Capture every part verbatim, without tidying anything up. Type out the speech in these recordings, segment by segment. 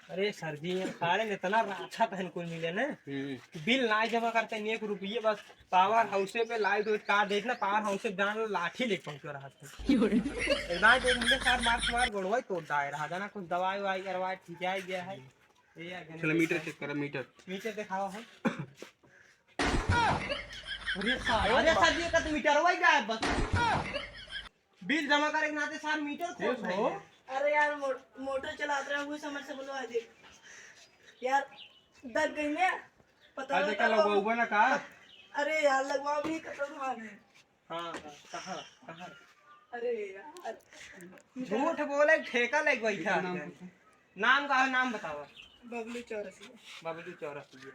अरे सर जी, ये सारे में इतना राछा तहन कुल मिले ने। हम्म। बिल नाहीं जमा करते, एक रुपये बस। पावर हाउसे पे लाइट उइट काट देत ना, पावर हाउसे पे जान लाठी लेके पहुंचो रहत है। क्यों रे? एक दाई तो एक मिले सार मार मार गोड़वाई तोड़ दाए रहा, जाना कुछ दवाई ववाई करवाए, ठीक है, गया है। ये यार, चलो मीटर चेक करो, मीटर। मीटर दिखाओ है। अरे सार, अरे सर जी, का तो मीटर वही गायब बस। बिल जमा करे के नाते सार मीटर खोल रहे हैं। अरे यार, मो-, मोटर चलात रहे, वही समरसेबल वाला देख। यार, दब गई मैं। पता अरे, नहीं का करो। लगवाऊंगा ना का? अरे यार, लगवाओ भी, कतौ दुकान है। हाँ, हाँ, कहाँ, कहाँ? अरे यार। झूठ बोले, ठेका लेके बैठा है। नाम का है, नाम बतावा। बबलू चौरसिया। बबलू चौरसिया।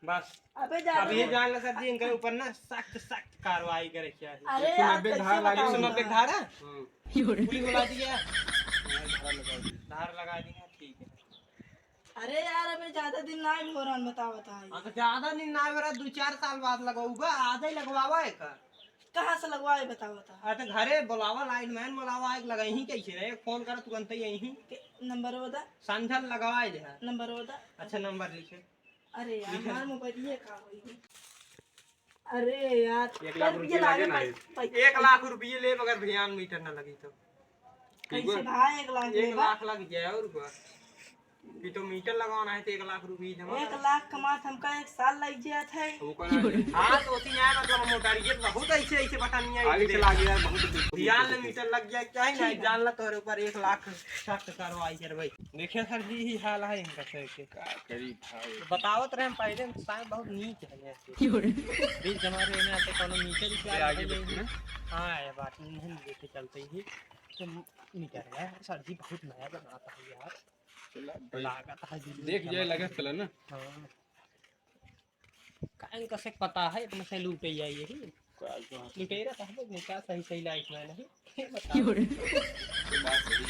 बस। अबे जा अब ये रहे। जान ला सर जी, इनके ऊपर ना सख्त, सख्त कार्रवाई करे के चाहिए। अरे यार, एक सौ नब्बे कैसे धार लागे। बताऊं? एक सौ नब्बे धार है? हाँ। पुलिस बुला दी है? धार लगा दी। धार लगा दी है, ठीक है। अरे यार, अबे ज्यादा दिन ना हो रहा, बताओ, बताओ। हाँ, तो ज्यादा दिन ना हो रहा, दो चार साल बाद लगवाऊंगा, आज ही लगवावा है का? कहाँ से लगवाए, बताओ, बताओ। अरे तो घरे बोलावा, लाइनमैन बोलावा, एक लगाई ही कैसे रहे, फोन कर तुरंत ही यहीं। के नंबर बता। संझल लगवाए दे। नंबर बता। अच्छा, नंबर लिखे। अरे यार, लिखे। हमार मोबाइल ये का होई? अरे यार, एक लाख रुपये लागे ना। एक लाख रुपये ले, मगर ध्यान मीटर ना लगी तो। कैसे भाई, एक लाख एक लेबा? लाख लग जाए और का। कि तो मीटर लगवाना है तो एक लाख रुपये जमा एक करा। लाख कमात हमका एक साल लग जात है। वो कौन है? हाँ, तो उसी न्याय मतलब हम मोटारी के बहुत ऐसे, ऐसे पता नहीं है। आगे चला गया, बहुत ध्यान ले मीटर लग गया, क्या ही ठीक नहीं है। जान ला तोरे ऊपर एक लाख सख्त कार्रवाई करवाई। देखिए सर जी, यही हाल है इनका सर के। का करी भाई? तो बतावत रहे हम पहले, साहब बहुत नीच है ऐसे। क्यों रे? बीच हमारे यहाँ तो कोनो मीटर ही ये आगे नहीं। देखो ना। हाँ, ये बात नहीं, हम लेके चलते ही। तो मीटर है सर जी, बहुत नया बनाता है यार। चला भाई। लागत है जी, देख जाए, जमा लगा कर चला ना। हाँ। काहे न कसे पता है, इतना से लूटे जाए यही। का, का? लुटेरा साहब, नहीं का सही, सही लाइफ में नहीं। ये बताओ। क्यों रे? ये बात सही है।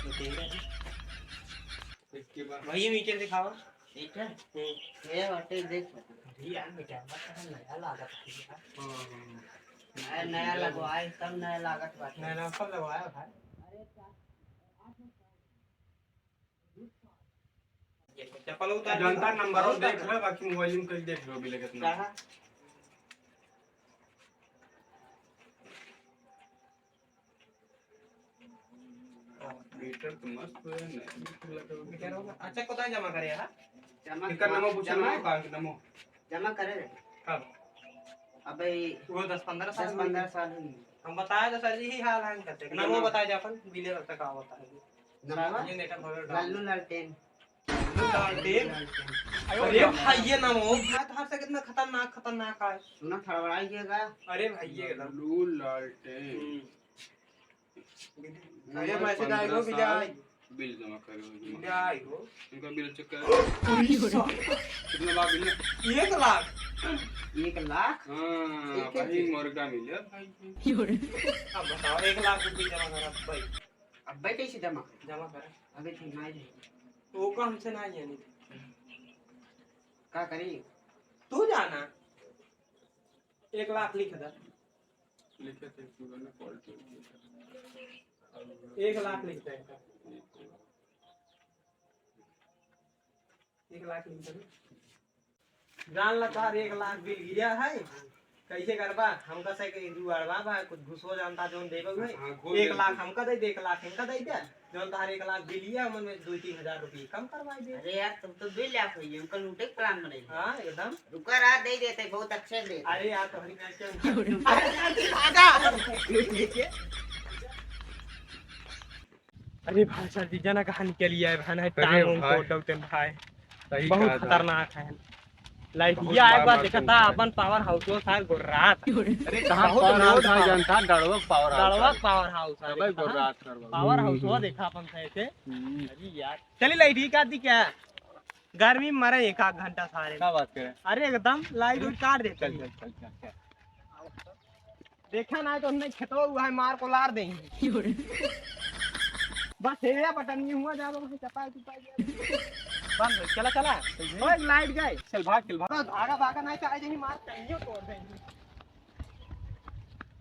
लुटेरा ही। इसके बाद वही मीटर दिखाओ। मीटर? हम्म। ये बाटे, देख। अभी यार, मीटर बस नया लागत है यार। हाँ, हाँ। नया, नया लगवाए, तब नया लागत बाटे। नया, नया सब लगवाया भाई। चप्पल उतार जनता दे। नंबर और देख ले, बाकी मोबाइल में कहीं देख लो, मिले कितना। कहाँ? मीटर तो मस्त है, नया मीटर लगा हुआ है। मीटर होगा। अच्छा, कतई जमा करे है? जमा इनका नमो पूछा जमा ना, बैंक नमो। जमा करे रहे। कब? अबे वो दस पन्द्रह साल दस पन्द्रह साल हुई। हम बताए तो सर, यही हाल है इनका। नमो बताए दे अपन, बिले तक का होता है। नमो? ये नेटा भरो डाल। लालू लालटेन। लालटेन। अरे भाई, ये नाम हो गया था, से कितना खतरनाक, खतरनाक है। सुना, फड़फड़ाई के का? अरे भाई, ये एकदम। लू लालटेन। हम्म। अरे, मैसेज आएगा कि जाए? बिल जमा करो, जमा। जाए हो। इनका बिल चेक करो। उड़ीसा। कितना बा बिल? एक लाख। एक लाख? हाँ, एक भाई, एक। मुर्गा मिले भाई। अब बताओ, एक लाख रुपये जमा करा भाई। अब्बे कैसे जमा करे? जमा करे। अबे ठीक ना है। तो वो का हमसे ना है, नहीं। का करी? तू जाना। एक लाख लिख दे। लिखे थे, तू ना call कर। एक लाख लिख दे। एक लाख लिख दे। जान ला तार एक लाख बिल गिरा है, कैसे करबा? हमका से के जुगाड़वा बा, कुछ घुसो जानता जौन देबे हुए। हाँ, घुस एक लाख देबे। हमका दे दे, एक लाख हमका दे दे, जौन तार एक लाख बिल लिया, हमन में दो तीन हजार रुपये कम करवाई दे। अरे यार, तुम तो बिल आप होइए, उनका लूटे के plan बनाई। हाँ, एकदम। रुका रहा, दे देते, बहुत अच्छे दे देते। अरे यार, तोहरी मैं क्या अरे यार, भागा। अरे भाई, सर जी, जाना कहाँ निकल गया है, भाई, ना अरे टांग उंग भाई। तोड़ दौते हैं, भाई। सही बहुत कहा था। खतरनाक है। लाइट बहुत ये आए बार बार मार देखा चलता था, है। अपन power house वो सार गोर्रात। अरे, कहाँ बहुत power house load था, था। जनता, डड़वक power house डड़वक था। Power house है, अबे देखा था। गोर्रात करवा। Power house वो हम्म। देखा अपन सही से। हम्म। अरे यार, चली लाइट ही काट दी क्या? गर्मी में मरे एक आध घंटा सारे। क्या बात करे? अरे एकदम लाइट उइट काट देते चल, हैं। चल, चल, चल, चल। देखा ना तो हमने खेतवा हुआ है, मार को लार देंगे। बस हे या बटन नहीं हुआ, जा बस चपाई चुपाई गया। बंद हो, चला, चला। ओए, लाइट गए। चल भाग, चल भाग। बस भागा, भागा नहीं तो आ जाएंगे, मार कहीं तोड़ देंगे।